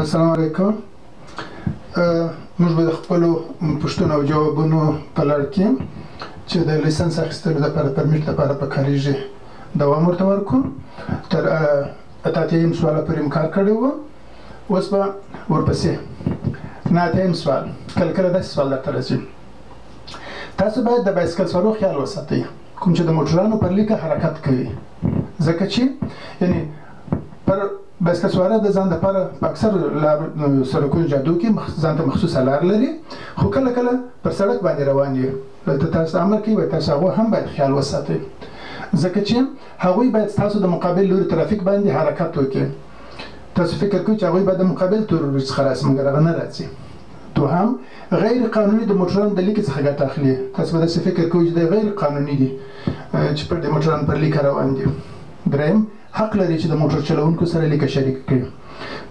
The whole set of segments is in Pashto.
السلام علیکم. موږ به د خپلو پوښتنو او جوابونو په لړ کې چې د لیسنس اخیستلو دپاره permit لپاره پکارېږي دوام ورته ورکړو. تر 88 سواله پورې مو کار کړی و، اوس به ورپسې 89 سوال. کله کله داسې سوال درته راځي: تاسو باید د بایسکل سوارو خیال وساتئ کوم چې د موټرانو پر لیکه حرکت کوي، ځکه چې یعنې پر بایسکل سواره د ځان دپاره په اکثر لارو سړکونو جادو کې ځان ته مخصوصه لار لري، خو کله کله پر سړک باندې روان وي. دلته تاسو امر کوي وایي تاسو هغو هم باید خیال وساتئ، ځکه چې هغوی باید ستاسو د مقابل لوري ترافیک باندې حرکت وکړي. تاسو فکر کوئ چې هغوی باید د مقابل لوري څخه راسي، مګر هغه نه راځي. دوهم، غیر قانوني د موټرانو د لیکې څخه ګټه اخلي. تاسو به داسې فکر کوئ چې دا غیر قانوني دي چې پر د موټرانو پر لیکه روان دي. دریم، حق لري چې د موټر چلوونکو سره لیکه شریکه کړي.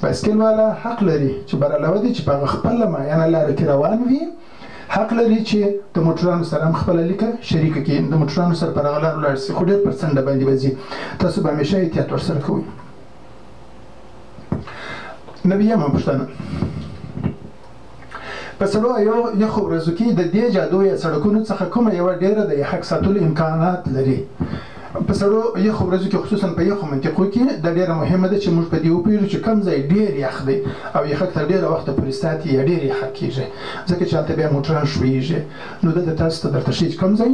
بایسکل والا حق لري چې برعلاوه دي چې په هغه خپله معینه لاره کې روان وي، حق لري چې د موټرانو سره هم خپله لیکه شریکه کړي، د موټرانو سره پر هغه لار ولاړ شي، خو ډېر پر څنډه باندې به ځي. تاسو به همیشه احتیاط ورسره کوئ. 90مه پوښتنه: په سړو یخو ورځو کې د دې جادو یا سړکونو څخه کومه یوه ډېره د یخک ساتلو امکانات لري؟ په سړو یخو ورځو کې، خصوصا په یخو منطقو کې، دا ډېره مهمه ده چې موږ په دې وپوهېږو چې کوم ځای ډېر یخ دی او یخک تر ډېره وخته پورې ساتي یا ډېر یخک کېږي، ځکه چې هلته بیا موټران ښویېږي. نو دلته تاسو ته درته ښیي چې کوم ځای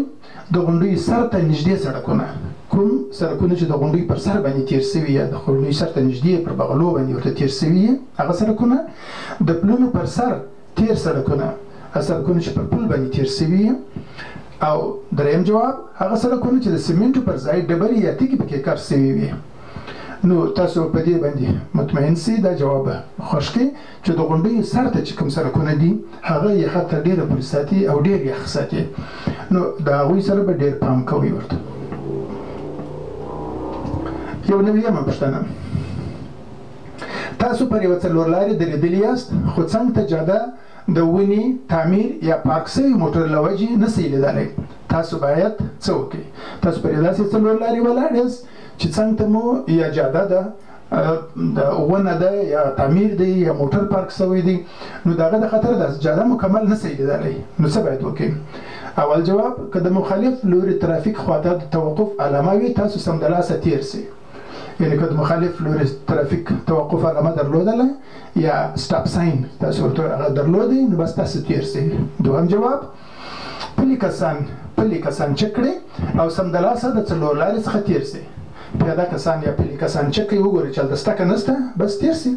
د غونډیو سر ته نږدې سړکونه، کوم سړکونه چې د غونډیو پر سر باندې تېر سوي یا د غونډیو سر ته نږدې پر بغلو باندې ورته تېر سوي، هغه سړکونه، د پلونو پر سر تېر سړکونه، هغه سړکونه چې پر پل باندې تېر سوي، او دریم جواب هغه سړکونه چې د سیمنټو پر ځای ډبرې یا تیږې پکې کار سوي وي. نو تاسو په دې باندې مطمئن سئ، دا جواب به خوښ کړئ چې د غونډیو سر ته چې کوم سړکونه دي هغه یخ تر ډېره پورې ساتي او ډېر یخ ساتي، نو د هغوی سره به ډېر پام کوئ ورته. 91مه پوښتنه: تاسو پر یوه څلور لارې درېدلي یاست، خو څنګ ته جاده د ونې، تعمیر یا پارک سوي موټر له وجې نه سئ لیدلی. تاسو باید څه وکړئ؟ تاسو پر یو داسې څلور لارې ولاړ یاست چې څنګ ته مو یا جاده ده، د ونه ده، یا تعمیر دی، یا موټر پارک سوی دی، نو د هغه د خطر ده جاده مکمل نه سئ لیدلی، نو څه باید وکړئ؟ اول جواب: که د مخالف لوري ترافیک خواته د توقف علامه وي، تاسو سمدلاسه تېر سئ. یعنې که د مخالف لوري ترافیک توقف علامه درلودله یا stop sign تاسو ورته هغه درلودی، نو بس تاسو تېر سئ. دوهم جواب: پلي کسان چک کړئ او سمدلاسه د څلور لارې څخه تېر سئ. پیاده کسان یا پلي کسان چک کړئ، وګورئ چې هلته شته که نشته، بس تېر سئ.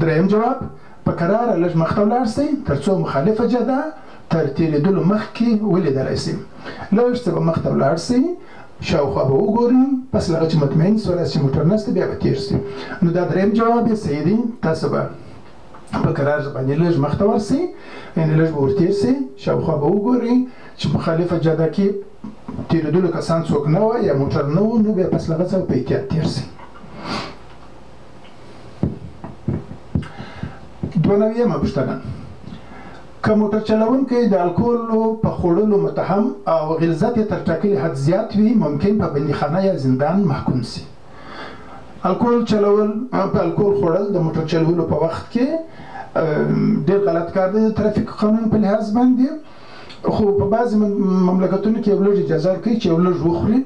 دریم جواب: په کراره لږ مخته ولاړ سئ تر څو مخالفه جاده تر تېرېدلو مخکې ولیدلی سئ. لږ څه به مخته ولاړ سئ، شاوخوا به وګورئ، پس له هغه چې مطمئن سولاست چې موټر نشته، بیا به تېر سئ. نو دا دریم جواب یې صحیح دی. تاسو به په کرار باندې لږ مخته ورسئ، یعنې لږ به ورتېر سئ، شاوخوا به وګورئ چې مخالفه جاده کې تېرېدلو کسان څوک نه وه یا موټر نه و، نو بیا پس له هغه څخه په احتیاط تېر سئ. 92مه پوښتنه: که موټر چلوونکی د الکولو په خوړلو متهم او غلظت یې تر ټاکلي حد زیات وي، ممکن په بندیخانه یا زندان محکوم سي. الکول چلول، په الکول خوړل د موټر چلولو په وخت کې ډېر غلط کار دی د ترافیک قانون په لحاظ باندې، خو په بعضې مملکتونو کې یو لږ اجازه ورکوي چې یو لږ وخوري.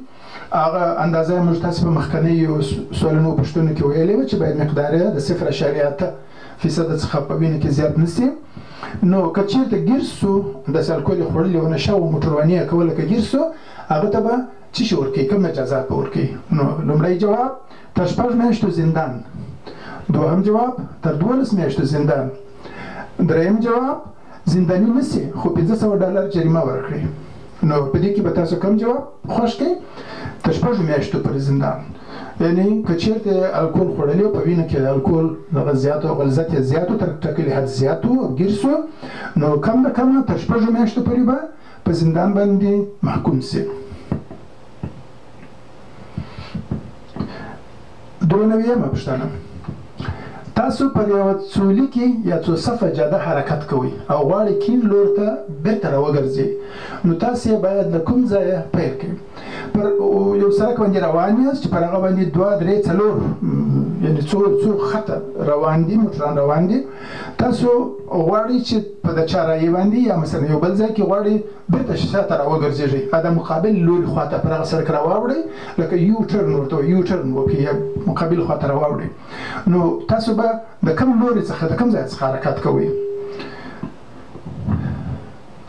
هغه اندازه موږ تاسو په مخکنیو سوالونو پوښتنو کې ویلې وه چې باید مقدار یې د 0.8% څخه په وینه کې زیات نه سي. نو که چېرته ګیر سو، داسې الکول یې خوړلي و نشه و موټرواني یې کوله، که ګیر سو هغه ته به څه شي ورکوي، کوم مجازات به ورکوي؟ نو لومړی جواب تر 6 میاشتو زندان، دوهم جواب تر 12 میاشتو زندان، دریم جواب زنداني نه سي خو $500 جریمه ورکړي. نو په دې کې به تاسو کوم جواب خوښ کړئ؟ تر 6 میاشتو پورې زندان. یعنې که چېرته الکول خوړلی او په وینه کې د الکول دغه زیات او غلظت یې زیات و، تر ټاکلي حد زیات و او ګیر سو، نو کم نه کمه تر 6 میاشتو پورې به په زندان باندې محکوم سي. 92مه پوښتنه: تاسو پر یوه څو لیکې یا څو صفه جاده حرکت کوئ او غواړئ کیڼ لور ته بیرته راوګرځئ، نو تاسو یې باید له کوم ځایه پیل کړئ؟ پر یو سړک باندې روان یاست چې پر هغه باندې 2، 3، 4 یعنی څو څو خطه روان دي، موټران روان دي. تاسو غواړئ چې په د چارایې باندې یا مثلا یو بل ځای کې غواړئ بیرته شاته راوګرځېږئ، د مقابل لوري خواته پر هغه سړک راواوړئ، لکه یو ټرن ورته وایي، یو ټرن وکړئ یا مقابل خواته راواوړئ. نو تاسو به د کوم لوري څخه، د کوم ځای څخه حرکت کوئ؟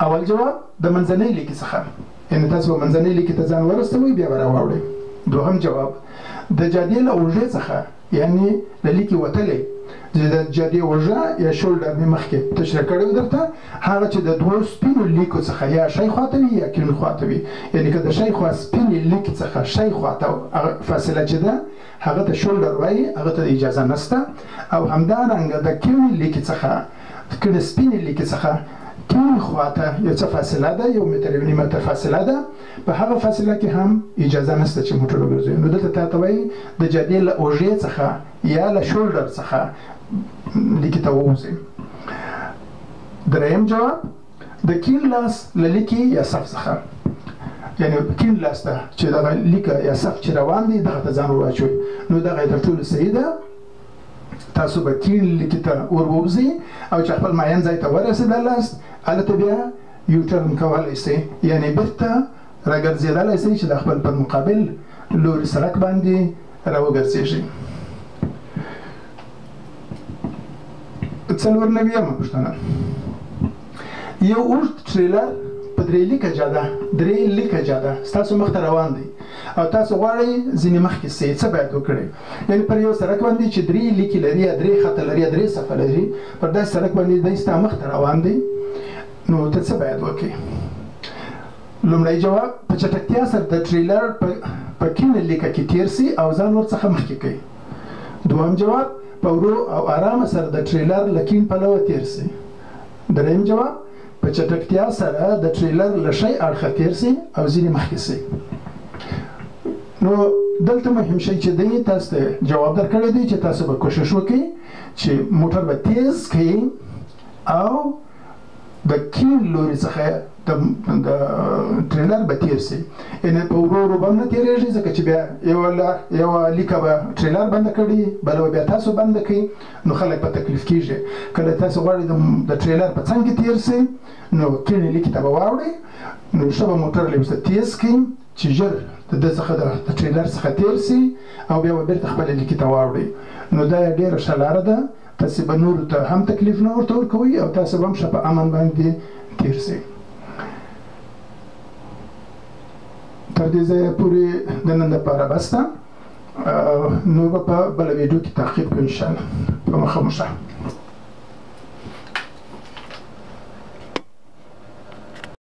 اول جواب د منځنۍ لیکې څخه، یعنی تاسو به منځنۍ لیکې ته ځان ورسوئ بیا به راواوړئ. دوهم جواب د جادې له اوږې څخه، یعنی له لیکې وتلی، د جادې اوږه یا شولډر مې مخکې تشریح کړی و درته، هغه چې د دوو سپینو لیکو څخه یا ښی خواته وي یا کیڼ خواته وي، یعنی که د ښی خوا سپینې لیکې څخه ښی خواته فاصله چې ده هغه ته شولډر وایي، هغه ته اجازه نشته. او همدارنګه د کیڼې لیکې څخه، کیڼې سپینې لیکې څخه کیڼ خواته یو څه فاصله ده، 1 متر 1.5 متر فاصله ده، په هغه فاصله کې هم اجازه نشته چې موټر وګرځوي. نو دلته تاته وایي د جادې له اوږې څخه یا له شولډر څخه لیکې ته ووځئ. دریم جواب د کیڼ لاس له لیکې یا صف څخه، یعنی کیڼ لاس ته چې دغه لیکه یا صف چې روان دی دغه ته ځان ور واچوئ، نو دغه یې تر ټولو صحیح ده. تاسو به کیڼ لیکې ته ور ووځئ او چې خپل معین ځای ته ورسېدلاست هلته بیا یو ټرن کولی سئ، یعنی بیرته راګرځېدلی سئ چې د خپل پر مقابل لوري سړک باندې راوګرځېږئ. 94مه پوښتنه، یو اوږد ټریلر په 3 لیکه جاده، 3 لیکه جاده ستاسو مخته روان دی او تاسو غواړئ ځینې مخکې سئ، څه باید وکړئ؟ یعنی پر یو سړک باندې چې 3 لیکې لري یا 3 خطه لري یا 3 صفه لري، پر داسې سړک باندې دی ستا مخته روان دی، نو ته څه باید وکړې؟ لومړی جواب په چټکتیا سره د ټریلر په کیڼه لیکه کې تیر سي او ځان ورڅخه مخکې کړئ. دوهم جواب په ورو او آرامه سره د ټریلر له کیڼ پلوه تیر سي. دریم جواب په چټکتیا سره د ټریلر له ښی اړخه تیر سي او ځینې مخکې سي. نو دلته مهم شی چې دی تاسو ته جواب درکړی دی چې تاسو به کوشش وکړئ چې موټر به تیز کړئ او د کیڼ لوري څخه د ټریلر به تیر سي، یعنی په ورو ورو به هم نه تېرېږي، ځکه چې بیا یوه لیکه به ټریلر بنده کړي، بله به بیا تاسو بنده کړئ، نو خلک په تکلیف کېږي. کله تاسو غواړئ د ټریلر په څنګ کې تیر سئ، نو کیڼې لیکې ته به واوړئ، نو ښه به موټر لږ څه تیز کړئ چې ژر د ده څخه د ټریلر څخه تیر سي او بیا به بیرته خپلې لیکې ته واوړئ. نو دا ډېره ښه لاره ده، تاسې به نورو ته هم تکلیف نه ورته ورکوئ او تاسو به هم ښه په امن باندې تیر سئ. تر دې ځایه پورې د نن دپاره بس ده، نور به په بله ویډیو کې تعقیب کړو انشاءالله. په مخه مو ښه.